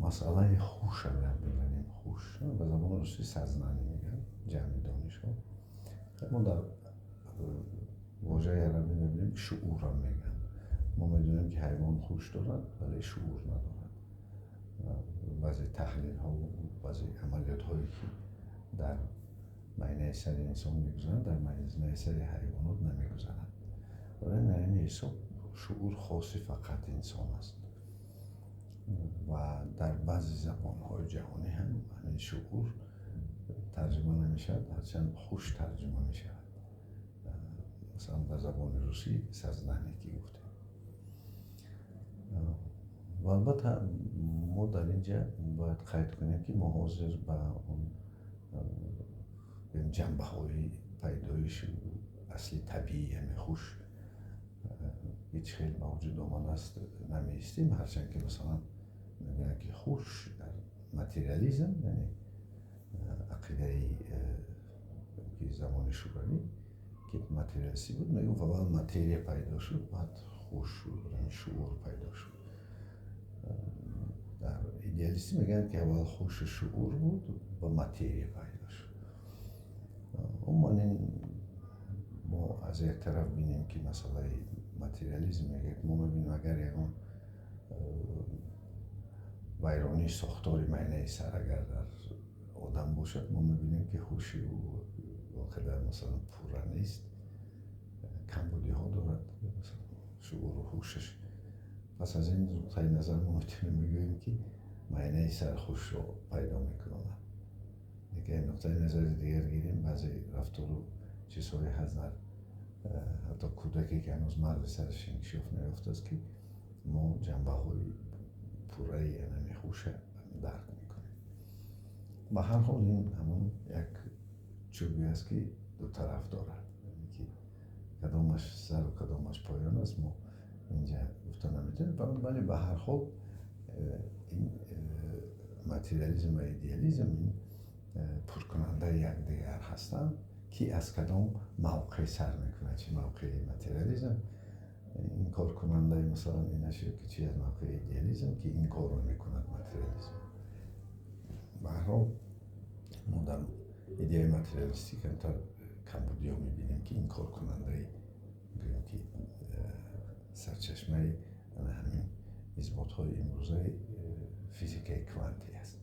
Масъалаи ҳуш агар бибарем, ҳуш ба забони русӣ сознание мегӯянд, ҷамъи донишҳо. Мо дар вожаи арабӣ мебинем, ки шуурам мегӯянд. Мо медонем, ки ҳайвон ҳуш дорад, вале шуур надорад. Баъзе таҳлилҳо, баъзе амалиётҳое, ки дар майнаи сари инсон мегузаранд, дар майнаи сари ҳайвонот намегузаранд. Барои ҳамин ҳисоб шуур хоси фақат инсон аст ва дар баъзе забонҳои ҷаҳонӣ ҳам ҳамин шуур тарҷума намешавад, ҳарчанд ҳуш тарҷума мешавад. Масалан, ба забони русӣ сознание, ки гуфтем. Ва албатта, мо дар ин ҷа бояд қайд кунем, ки мо ҳозир ба он ҷанбаҳои пайдоиши асли табиӣ, ҳамин ҳуш ҳеҷ хел ба вуҷуд омадааст, намеистем. Ҳарчанд ки, масалан, мегӯянд, ки ҳуш дар материализм, яъне ақидаи ки замони Шӯравӣ, ки материалистӣ буд, мегӯфт, аввал материя пайдо шуд, баъд ҳуш, шуур пайдо шуд. Дар идеалистӣ мегӯянд, ки аввал ҳушу шуур буд ва материя пайдо шуд. Умуман, ин мо аз як тараф бинем, ки масъалаи материализм мегӯяд, мо мебинем, агар ягон вайронии сохтори майнаи сар агар дар одам бошад, мо мебинем, ки ҳуши ӯ он қадар, масалан, пурра нест, камбудиҳо дорад шууру ҳушаш. Пас аз ин нуқтаи назар мо метавонем бигӯем, ки майнаи сар ҳушро пайдо мекунад. Лекин нуқтаи назари дигар гирем, баъзе рафтору чизҳое ҳаст дар ҳатто кӯдаке, ки ҳанӯз мағзи сараш инкишоф наёфтааст, ки мо ҷанбаҳои пурраи анами ҳуша дарк мекунем. Ба ҳар ҳол, ин ҳамон як чӯбе аст, ки ду тараф дорад, ки кадомаш сару кадомаш поён аст, мо инҷа гуфта наметавонем. Вале ба ҳар ҳол, ин материализм ва идеализм ин пуркунандаи якдигар ҳастанд, ки аз кадом мавқеъ сар мекунад: чи мавқеи материализм инкоркунандаи, масалан, инаш, ё ки чи аз мавқеи идеализм, ки инкорро мекунад материализм. Ба ҳар ҳол, мо дар идеяи материалистӣ камтар камбудиҳо мебинем, ки инкоркунандаи, гӯем ки, сарчашмаи ҳамин исботҳои имрӯзаи физикаи квантӣ аст.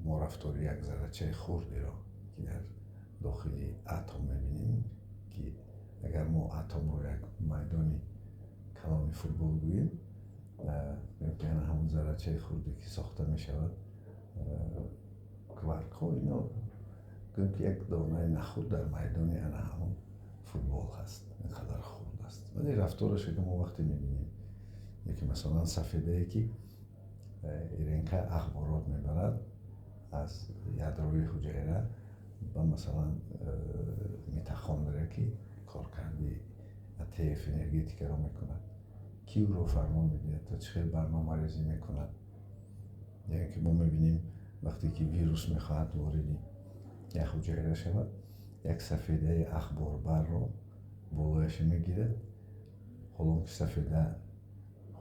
Мо рафтори як заррачаи хурдеро, ки дар дохили атом мебинем, ки агар мо атомро як майдони калони футбол гӯем, ҳамон заррачаи хурде, ки сохта мешавад, кваркҳо, ино гӯем, ки як донаи нахӯд дар майдони ана ҳамон футбол ҳаст, ин қадар хурд аст, вале рафтораша ки мо вақте мебинем, яке, масалан, сафедае, ки РНК ахборот мебарад аз ядрои ҳуҷайра ба, масалан, митохондрия, ки коркарди АТФ, энергетикаро мекунад, ки ӯро фармон медиҳад то чӣ хел барномарезӣ мекунад. Яъне ки мо мебинем, вақте ки вирус мехоҳад вориди як ҳуҷайра шавад, як сафедаи ахборбарро болояш мегирад, ҳолон ки сафеда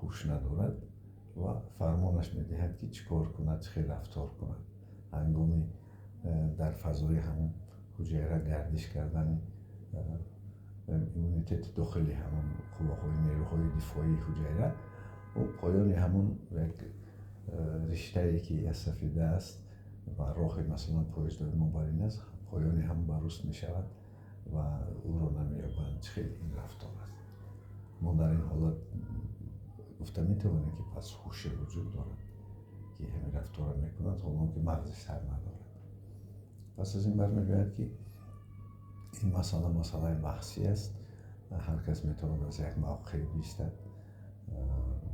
ҳуш надорад, ва фармонаш медиҳад, ки чӣ кор кунад, чӣ хел рафтор кунад. Ҳангоми дар фазои ҳамон ҳуҷайра гардиш кардани иммунитети дохили ҳамон қувваҳои нерӯҳои дифоии ҳуҷайра, ӯ поёни ҳамон як риштае, ки аз сафеда аст ва роҳи, масалан, поездҳои мо бар ин аст, поёни ҳам баруст мешавад ва ӯро намеёбанд. Чӣ хел ин рафтор аст? Мо дар ин ҳолат гуфта метавонем, ки пас ҳуше вуҷуд дорад, ки ҳамин рафторро мекунад, ҳолон ки мағзи сар надорад. Пас аз ин бармегӯяд, ки ин масъала масъалаи баҳсӣ аст, ҳар кас метавонад аз як мавқеъ биистад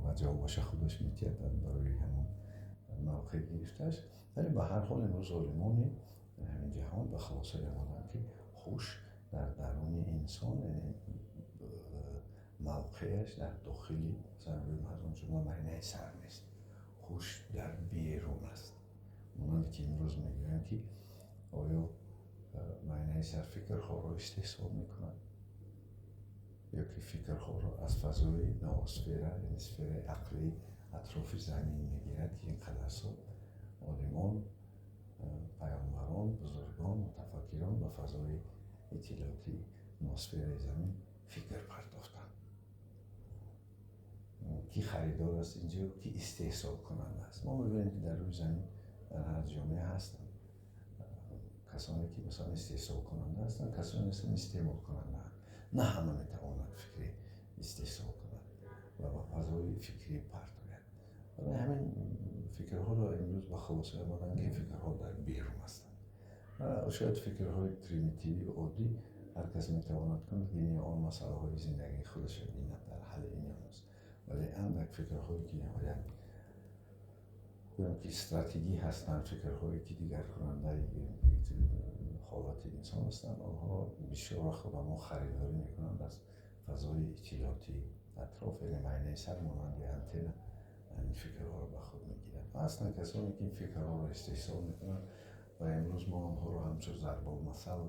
ва ҷавобаша худаш метиҳад барои ҳамон мавқеъ гирифтааш. Вале ба ҳар ҳол, имрӯз олимони ҳамин ҷаҳон ба хулосае омаданд, ки ҳуш дар даруни инсон, яъне мавқеаш дар дохили, масалан, гӯем, аз он ҷумла майнаи сар нест, ҳуш дар берун аст. Монанде ки имрӯз мегӯянд, ки оё майнаи сар фикрҳоро истеҳсол мекунад ё ки фикрҳоро аз фазои ноосфера, яъне сфераи ақлӣ атрофи замин мегирад. расо олимон, паёмбарон, бузургон, мутафаккирон ба фазои иттилоотии ноосфераи Замин фикр партофтанд. Ки харидор аст инҷо, ки истеҳсолкунанда аст? Мо мебинем, ки дар рӯи замин, дар ҳар ҷомеа ҳастанд касоне, ки масалан истеҳсолкунанда ҳастанд, касоне ҳастанд, истеъмолкунандаанд. На ҳама метавонад фикри истеҳсол кунад ва ба фазои фикрӣ партояд. Барои ҳамин фикрҳоро имрӯз ба хулоса омаданд, ки фикрҳо дар берун ҳастанд. Шояд фикрҳои примитивӣ, оддӣ ҳар кас метавонад кунад, ин ё он масъалаҳои зиндагии худашро бинад, дар ҳалли ин ё он аст. Вале андак фикрҳое, ки ниҳоят гӯям, ки стратегӣ ҳастанд, фикрҳое, ки дигаркунандаи ҳолати инсон ҳастанд, онҳоро бисёр вақт одамо харидорӣ мекунанд аз фазои иттилоотии атроф. Яъне майнаи сар монанди антенна ин фикрҳоро ба худ мегирад ва ҳастанд касоне, ки ин фикрҳоро истеҳсол мекунанд ва имрӯз мо онҳоро ҳамчун зарбулмасал,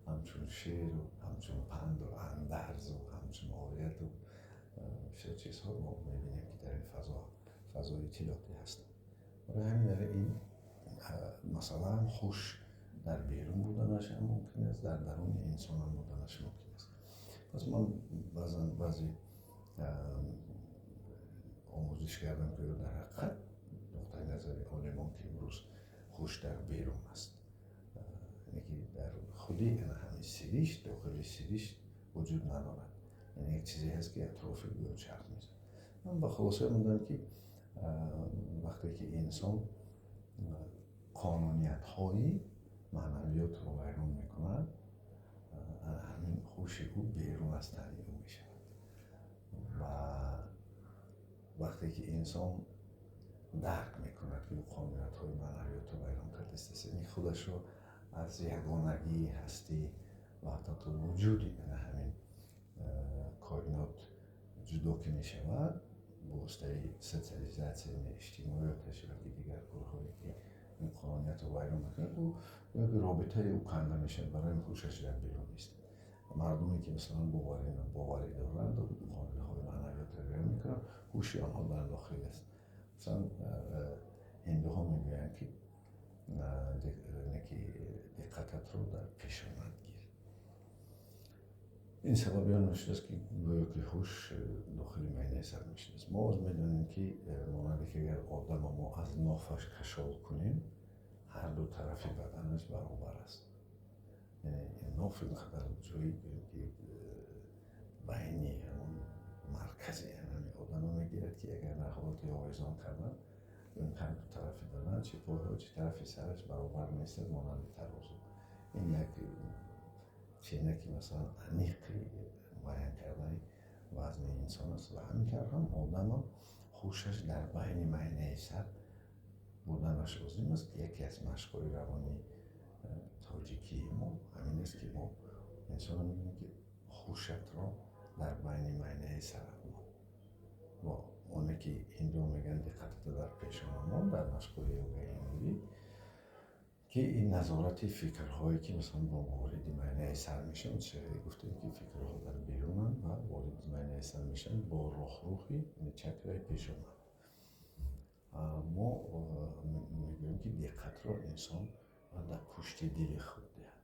ҳамчун шеъру ҳамчун панду андарзу ҳамчун ояту бисёр чизҳо мо мебинем, ки дар ин фазои иттилоотӣ ҳастанд. Барои ҳамин дар ин масъала ҳам ҳуш дар берун буданаш ҳам мумкин аст, дар даруни инсон ҳам буданаш мумкин аст. Пас ман баъзан баъзе омӯзиш кардам, ки дар ҳақиқат нуқтаи назари олимон, ки имрӯз ҳуш дар берун аст, яъне ки дар худи ҳамин сиришт, дохили сиришт вуҷуд надорад, яъне як чизе ҳаст, ки атрофи ӯ чарх мезанад. Ман ба хулоса омадам, ки вақте ки инсон қонуниятҳои маънавиётро вайрон мекунад, ҳамин ҳуши ӯ берун аз тани ӯ мешавад. Ва вақте ки инсон дарк мекунад, ки ӯ қонуниятҳои маънавиётро вайрон кардааст, яъне худашро аз ягонагии ҳастӣ, ваҳдату вуҷуди ҳамин коинот ҷудо ки мешавад, бо воситаи социализация, иҷтимоиёташ ё ки дигар корҳое, ки ин қонуниятро вайрон мекунад, ӯ робитаи ӯ канда мешавад, барои ин ҳушаш дар берун нест. Мардуме, ки масалан боварӣ доранд, қонунҳои маънавиётро риоя мекунанд, ҳуши онҳо дар дохил аст. Масалан, ҳиндуҳо мегӯянд, ки диққататро дар пешонат гир. Ин сабаби он мешудааст, ки гӯё ки ҳуш дохили майнаи сар мешудааст. Мо боз медонем, ки монанде ки агар одамро мо аз нофаш кашол кунем, ҳар ду тарафи баданаш баробар аст. Яъне ноф инқадар ҷои ки байни ҳамон маркази ҳамин одамро мегирад, ки агар дар ҳолати овезон кардан, ҳар ду тарафи бадан, чи пойҳо, чи тарафи сараш, баробар меистад, монанди тарозу. Ин як ченаки, масалан, аниқи муайян кардани вазни инсон аст. Ва ҳамин тавр ҳам одамам ҳушаш дар байни майнаи сар буданаш лозим аст. Яке аз машқҳои равонии тоҷикии мо ҳамин аст, ки мо инсонро мегӯем, ки ҳушатро дар байни майнаи сарат мон. Ва оне ки ҳиндуҳо мегӯянд, диққатато дар пешона мон, дар машқҳои йогаи ҳиндуӣ, ки ин назорати фикрҳое, ки масалан бо вориди майнаи сар мешаванд. Чизе гуфтем, ки фикрҳо дар берунанд ва вориди майнаи сар мешаванд бо роҳрухи чакраи пешона. Мо мегӯем, ки диққатро инсон дар пушти дили худ диҳад,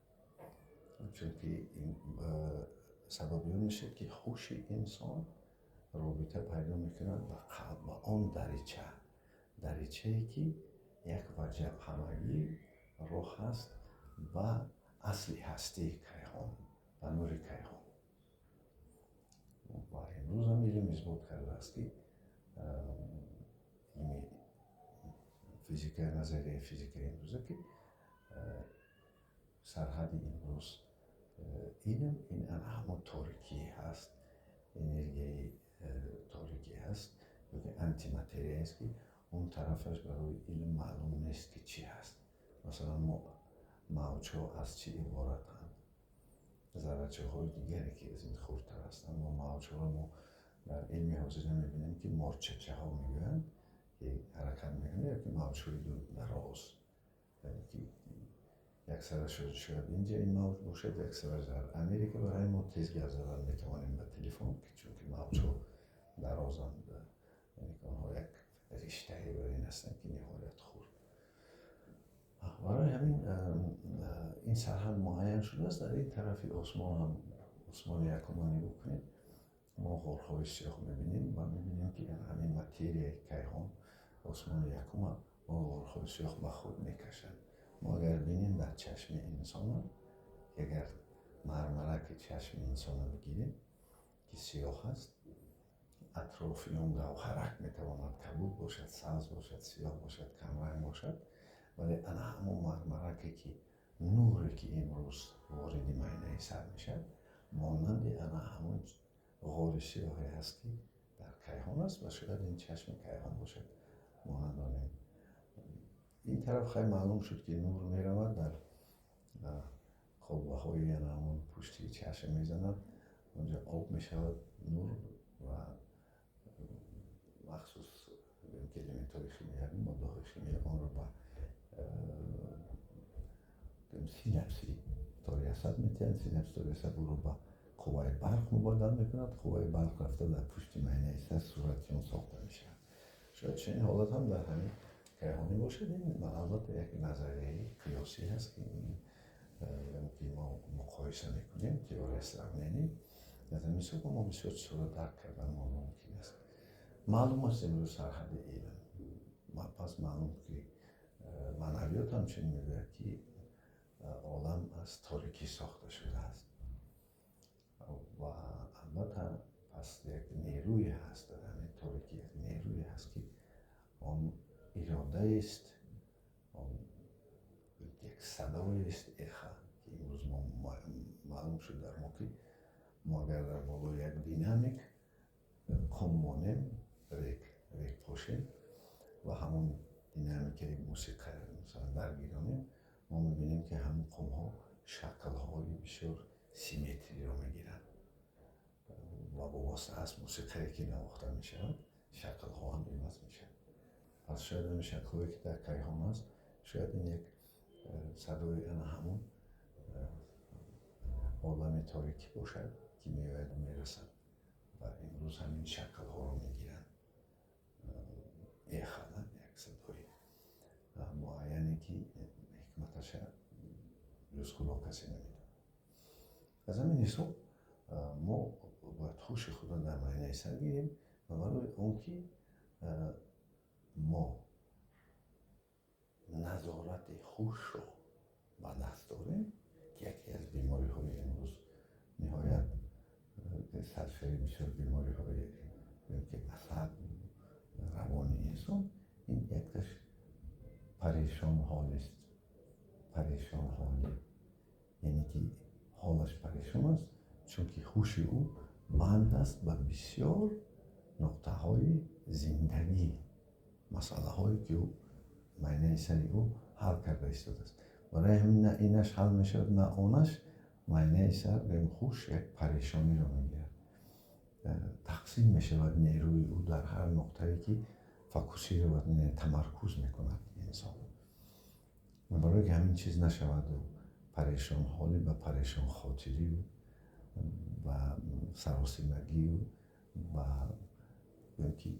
чунки сабаби он мешавад, ки ҳуши инсон робита пайдо мекунад ба қалб, ба он дарича, даричае, ки як ваҷаб ҳамагӣ роҳ аст ба асли ҳастии кайҳон, ба нури кайҳон. Ва имрӯз ҳам илм исбот кардааст, ки илми физика, назарияи физикаи имрӯза, ки сарҳади имрӯз илм ин ҳамон торикӣ ҳаст, энергияи торикӣ ҳаст ёки антиматерия аст, ки он тарафаш барои илм маълум нест, ки чӣ ҳаст. Масалан, мо мавҷҳо аз чӣ иборатанд, заррачаҳои дигаре, ки аз ин хурдтар ҳастанд. Мо мавҷҳоро мо дар илми ҳозира мебинем, ки морчачаҳо мегӯянд, ки ҳаракат мекунанд, ёки мавҷҳои дароз, ки як сараш шояд инҷа ин мавҷ бошад, як сараш дар Америка. Барои мо тез гап задан метавонем ба телефон, чунки мавҷҳо дарозанд, яъне онҳо як риштае бар ин. ҳастанд, ки ниҳоят хурд. Барои ҳамин ин сарҳад муайян шудааст. Дар ин тарафи осмон ҳам, осмони якума нигоҳ кунед, мо ғорҳои сиёҳ мебинем ва мебинем, ки ҳамин материяи кайҳон, осмони якума, мо ғорҳои сиёҳ ба худ мекашанд. Мо агар бинем дар чашми инсона, агар мармараки чашми инсона бигирем, ки сиёҳ аст, атрофи он гавҳарак метавонад кабуд бошад, сабз бошад, сиёҳ бошад, камранг бошад, вале ана ҳамон мармараке, ки нуре, ки имрӯз вориди майнаи сар мешавад, монанди ана ҳамон ғори сиёҳе ҳаст, ки дар кайҳон аст, ва шояд ин чашми кайҳон бошад, мо надонем. Ин тараф хай маълум шуд, ки нур меравад, дар колбаҳои ана ҳамон пушти чашм мезанад, онҷо об мешавад нур ва махсус элементҳои химиявӣ, моддаҳои химиявӣ онро ба синапси тори асаб метиҳанд. Синапси тори асаб ӯро ба қувваи барқ мубаддал мекунад. Қувваи барқ рафта дар пушти майнаи сар сурати он сохта мешавад. Шояд чунин ҳолат ҳам дар ҳамин кайҳонӣ бошад. Ин албатта як назарияи қиёсӣ ҳаст, ки мо муқоиса мекунем, теория сравнений. Аз ҳамин ҳисоб мо бисёр чизҳоро дарк кардан мо мумкин аст. Маълум аст имрӯз сарҳади илм. Пас маълум, ки маънавиёт ҳамчунин мегӯяд, ки олам аз торикӣ сохта шудааст ва албатта пас як нерӯе ҳаст дар ҳамин торикӣ, як нерӯе ҳаст, ки он иродаест, он як садоест, эхо, ки имрӯз мо маълум шуд дар мо, ки мо агар дар болои як динамик қум монем, рек рек пошем ва ҳамон динамикаи мусиқа масалан даргиронем, мо мебинем, ки ҳамон қумҳо шаклҳои бисёр симметриро мегиранд ва вобаста аз мусиқае, ки навохта мешавад, шаклҳо ҳам иваз мешавад. Пас шояд ҳамин шаклҳое, ки дар кайҳон аст, шояд ин як садои ана ҳамон олами торикӣ бошад, ки меояду мерасад ва имрӯз ҳамин шаклҳоро мегиранд. Эхо, як садои муайяне, ки ҳикматаша ҷуз Худо касе намедонад. Аз ҳамин ҳисоб мо бояд ҳуши худро дар майнаи сар гирем ва барои он ки мо назорати ҳушро ба даст дорем, ки яке аз бемориҳои имрӯз, ниҳоят саршави бисёр бемориҳои ки асаб, равони инсон, ин якташ парешонҳолист. Парешонҳолӣ, яъне ки ҳолаш парешон аст, чунки ҳуши ӯ банд аст ба бисёр нуқтаҳои зиндагӣ, масъалаҳое, ки ӯ майнаи сари ӯ ҳал карда истодааст. Барои ҳамин на инаш ҳал мешавад, на онаш. Майнаи сар, ҳуш як парешониро мегирад, тақсим мешавад нерӯи ӯ дар ҳар нуқтае, ки фокусировать, тамаркуз мекунад инсон. Барое ки ҳамин чиз нашаваду парешонҳолӣ ба парешонхотирию ба саросимагию ба ки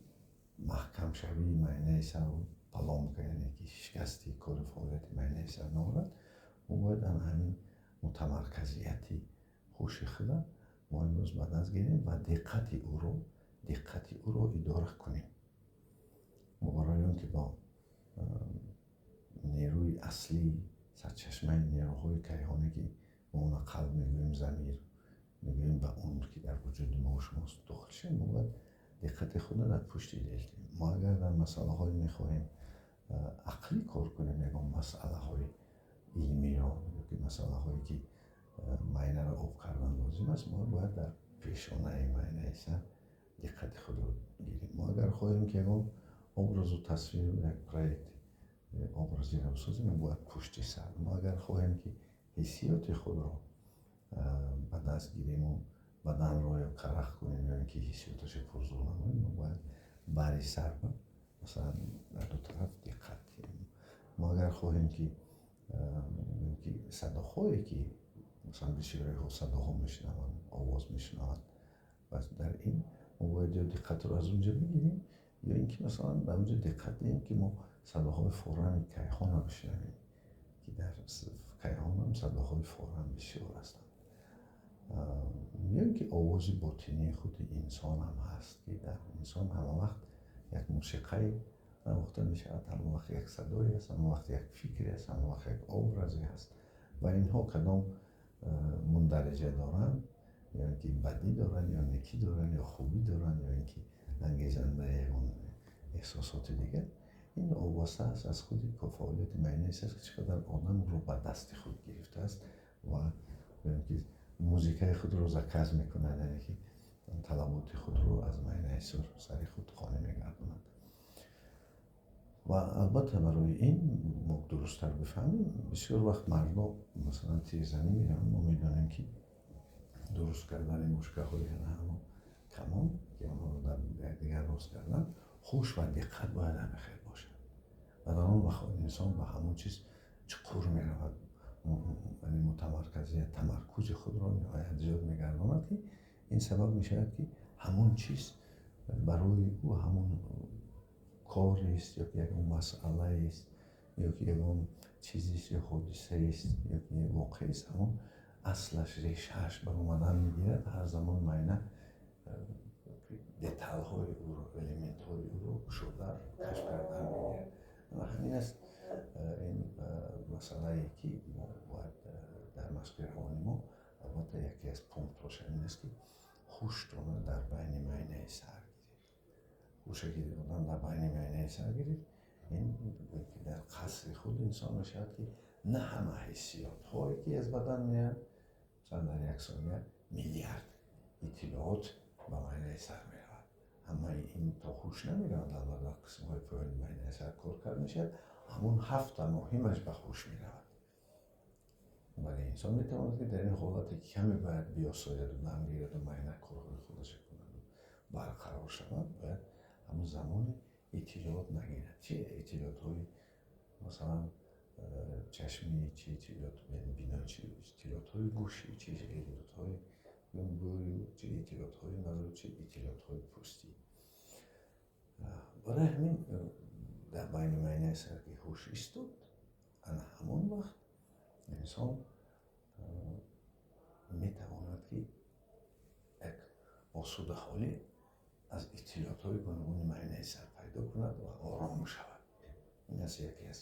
маҳкамшавии майнаи сару поломка, яъне ки шикасти кори фаъолияти майнаи сар наорад, мо бояд ана ҳамин мутамарказияти ҳуши худа мо имрӯз ба даст гирем ва диққати ӯро идора кунем. Мо барои он ки бо нерӯи аслӣ, сарчашмаи нерӯҳои кайҳонӣ, ки мо она қалб мегӯем, замир мегӯем, ба он ки дар вуҷуди мо шумост дохил шавем, мо бояд диққати худро дар пушти дил кунем. Мо агар дар масъалаҳое мехоҳем ақлӣ кор кунем, ягон масъалаҳои илмиро ёки масъалаҳое, ки майнаро об кардан лозим аст, мо бояд дар пешонаи майнаи сар диққати худро гирем. Мо агар хоҳем, ки ягон образу тасвиру як проект образиро бисозем, мо бояд пушти сар. Мо агар хоҳем, ки ҳиссиёти худро ба даст гириму баданро ё карах кунем, ё ин ки ҳиссиёташро пурзур намоем, мо бояд бари сар, масалан, дар ду тараф диққат диҳем. Мо агар хоҳем, ки садоҳое, ки масалан бисёриҳо садоҳо мешунаванд, овоз мешунаванд, пас дар ин мо бояд ё диққатро аз он ҷо бигирем. Ё ин ки, масалан, дар онҷо диққат диҳем, ки мо садоҳои форами кайҳонро бишнавем, ки дар кайҳонам садоҳои форам бисёр ҳастанд. Ё ин ки овози ботинии худи инсон ҳам ҳаст, ки дар инсон ҳама вақт як мусиқае навохта мешавад, ҳама вақт як садое аст, ҳама вақт як фикре аст, ҳама вақт як образе ҳаст. Ва инҳо кадом мундариҷа доранд, ё ин ки бадӣ доранд, ё некӣ доранд, ё хубӣ доранд, ё ин ки ангезандаи ягон эҳсосоти дигар, ин вобаста аст аз худи фаъолияти майнаи сар, ки чӣ қадар одам ӯро ба дасти худ гирифтааст ва ин ки музикаи худро заказ мекунад, яъне ки талаботи худро аз майнаи сари худ қонеъ мегардонад. Ва албатта, барои ин мо дурусттар бифаҳмем, бисёр вақт мардо, масалан, тирзанӣ мераванд. Мо медонем, ки дуруст кардани мушкаҳои ҳамон камон, ки онҳоро дар якдигар рост кардан, ҳуш ва диққат бояд ҳамин хел бошад. Ва дар он вақт инсон ба ҳамон чиз чуқур меравад, яъне мутамарказият, тамаркузи худро ниҳоят зиёд мегардонад, ки ин сабаб мешавад, ки ҳамон чиз барои ӯ ҳамон корест, ё ки ягон масъалаест, ё ки ягон чизест, ё ҳодисаест, ё ки воқеаест, ҳамон аслаш, решааш баромадан мегирад. Ҳар замон майна деталҳои ӯро, элементҳои ӯро кушода кашф кардан мегирад. Ва ҳамин аст ин масъалае, ки мо бояд дар машқи равони мо, албатта, яке аз пунктҳош ҳамин аст, ки ҳуштона дар байни майнаи сар гиред. Ҳуше ки одам дар байни майнаи сар гирифт, ин дар қасри худ инсон мешавад, ки на ҳама ҳиссиётҳое, ки аз бадан меяд. Масалан, дар як сония миллиард иттилоот ба майнаи сар меравад. Ҳамаи ин то ҳуш намеравад. Албатта, дар қисмҳои поёни майнаи сар кор карда мешавад, ҳамон ҳафта муҳимаш ба ҳуш меравад. Вале инсон метавонад, ки дар ин ҳолате, ки каме бояд биёсояду дам гираду майна корҳои худашо кунаду барқарор шавад, бояд ҳамон замони иттилоот нагирад, чи иттилоотҳои, масалан, чашмӣ, чи иттилоот биноӣ, чи иттилоотҳои гӯшӣ, чи иттилоотҳои бӯю, чи иттилоотҳои маззу, чи иттилоотҳои пӯстӣ. Барои ҳамин дар байни майнаи сар ки ҳуш истод, ана ҳамон вақт инсон метавонад, ки як осудаҳолӣ аз иттилоотҳои гуногуни майнаи сар пайдо кунад ва ором шавад. Ин аст яке аз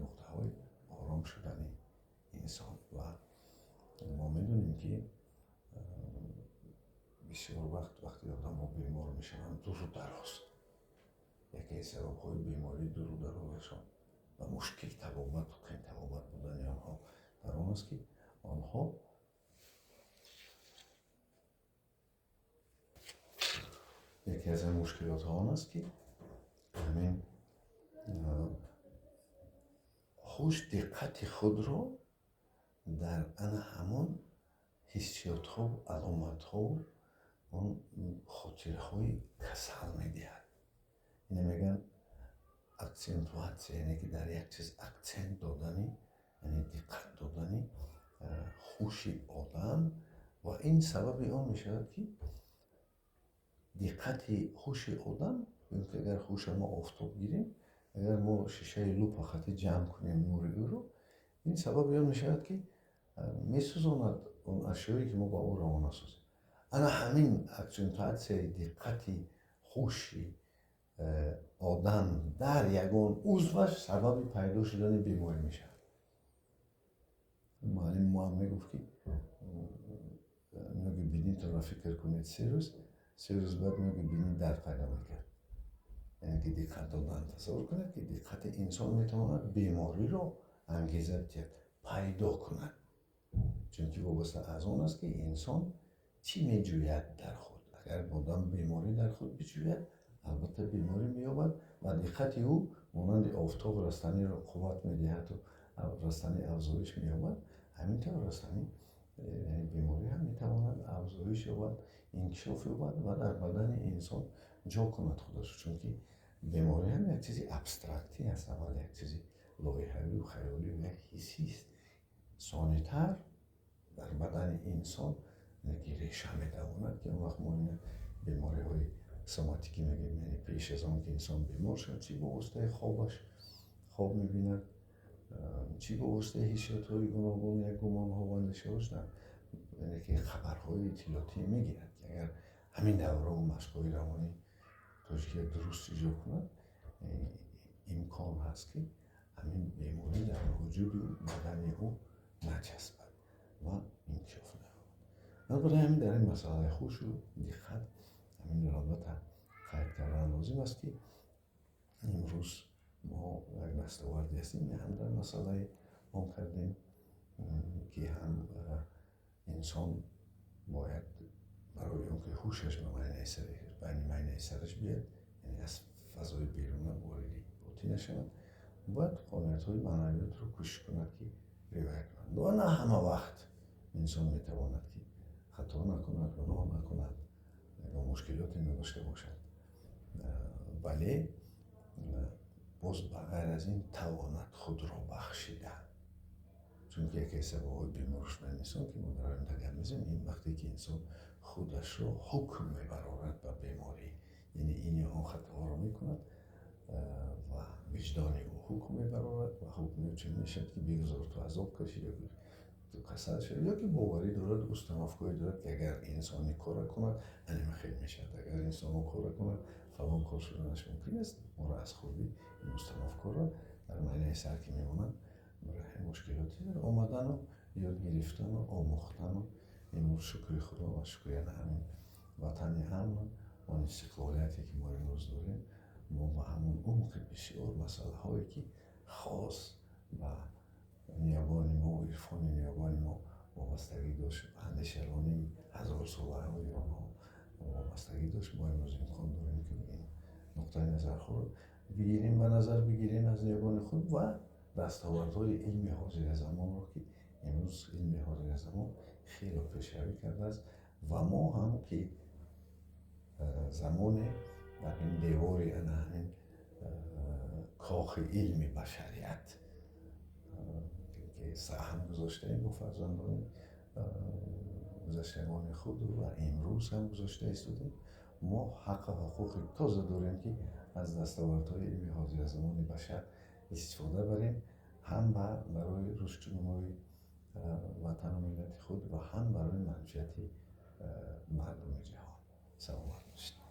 нуқтаҳои ором шудани инсон. Ва мо медонем, ки бисёр вақт, вақте одамҳо бемор мешаванд дуру дароз, яке аз сабабҳои бемории дуру дарозашон ва мушкил табобату қин табобат будани онҳо дар он аст, ки онҳо яке аз ин мушкилотҳо он аст, ки ҳамин ҳуш диққати худро дар ана ҳамон ҳиссиётҳо, аломатҳо, он хотираҳои касал медиҳад. Ина мегӯянд акцентуация, яъне ки дар як чиз акцент додани, яъне диққат додани ҳуши одам. Ва ин сабаби он мешавад, ки диққати ҳуши одам, ки агар ҳуша мо офтоб гирем, агар мо шишаи лупа хати ҷамъ кунем нури ӯро, ин сабаби он мешавад, ки месӯзонад он ашёе, ки мо ба ӯ равона созем. Ана ҳамин акцентуатсияи диққати ҳуши одам дар ягон узваш сабаби пайдо шудани беморӣ мешавад. Муаллими мо ҳам мегуфт, ки нӯги бинитонро фикр кунед 3 рӯз, 3 рӯз баъд нӯги бинӣ дард пайдо мекард. Яъне ки диққат додан, тасаввур кунед, ки диққати инсон метавонад бемориро ангеза диҳад, пайдо кунад, чунки вобаста аз он аст, ки инсон чӣ меҷӯяд дар худ. Агар одам беморӣ дар худ биҷӯяд, албатта, беморӣ меёбад. Ва диққати ӯ монанди офтоб растаниро қувват медиҳаду растанӣ афзоиш меёбад, ҳамин тавр растанӣ, яъне беморӣ ҳам метавонад афзоиш ёбад, инкишоф ёбад ва дар бадани инсон ҷо кунад худашро. Чунки беморӣ ҳам як чизи абстрактӣ аст, аввал як чизи лоиҳавию хаёлию як ҳиссист, сонитар дар бадани инсон ки реша метавонад, ки он вақт мо ина бемориҳои соматикӣ мегӯем, яъне пеш аз он ки инсон бемор шавад, чӣ бо воситаи хобаш хоб мебинад, чӣ бо воситаи ҳиссиётҳои гуногун, як гумонҳо ва андешаҳош, яъне ки хабарҳои иттилоотӣ мегирад, ки агар ҳамин давраҳо машқҳои равонии тоҷикия дуруст иҷро кунад, имкон ҳаст, ки ҳамин беморӣ дар вуҷуди бадани ӯ начаспад ва инкишоф наёбад. Барои ҳамин дар ин масъалаи ҳушу диққат ҳаминро албатта қайд кардан лозим аст, ки имрӯз мо як дастоварде ҳастем, ҳам дар масъалаи он кардем, ки ҳам инсон бояд барои он ки ҳушаш ба байни майнаи сараш биёяд, яъне аз фазои беруна вориди ботин нашавад, бояд қонуниятҳои маънавиётро кӯшиш кунад, ки риоя кунад. Ва на ҳама вақт инсон метавонад, ки хато накунад, гуноҳ накунад, ягон мушкилоте надошта бошад, вале боз ба ғайр аз ин тавонад худро бахшида, чунки яке аз сабабҳои бемор шудани инсон, ки мо дар оянда гап мезанем, ин вақте ки инсон худашро ҳукм мебарорад ба беморӣ, яъне ин ё он хатоҳоро мекунад ва виҷдони ӯ ҳукм мебарорад ва ҳукми ӯ чунин мешавад, ки бигузор ту азоб кашӣ ё ту касал шавӣ, ё ки боварӣ дорад, установка е дорад, ки агар инсон ин корро кунад, аним хел мешавад, агар инсон он корро кунад, фалон кор шуданаш мумкин аст. Моро аз хурдӣ ин установка ро дар майнаи сар ки мемонад, барои мушкилоти омадану ёд гирифтану омӯхтану имрӯз, шукри Худо ва шукри ана ҳамин ватани амн, он истиқлолияте, ки мо имрӯз дорем, мо ба ҳамон умқи бисёр масъалаҳое, ки хос ба ниёгони мо, ирфони ниёгони мо вобастагӣ дошт, ба андешаронии ҳазорсолаҳои онҳо вобастагӣ дошт, мо имрӯз имкон дорем, ки ин нуқтаи назарҳоро бигирем, ба назар бигирем аз ниёгони худ ва дастовардҳои илми ҳозиразамонро, ки имрӯз илми ҳозиразамон хело пешравӣ кардааст ва мо ҳам, ки замоне дар ин девори ана ҳамин кохи илми башарият ки саҳм гузоштаем бо фарзандони гузаштагони худ ва имрӯз ҳам гузошта истодем, мо ҳаққу ҳуқуқи тоза дорем, ки аз дастовардҳои илми ҳозиразамони башар истифода барем, ҳам барои рушду нумӯи ватану миллати худ ва ҳам барои манфиати мардуми ҷаҳон. Саломат бошед.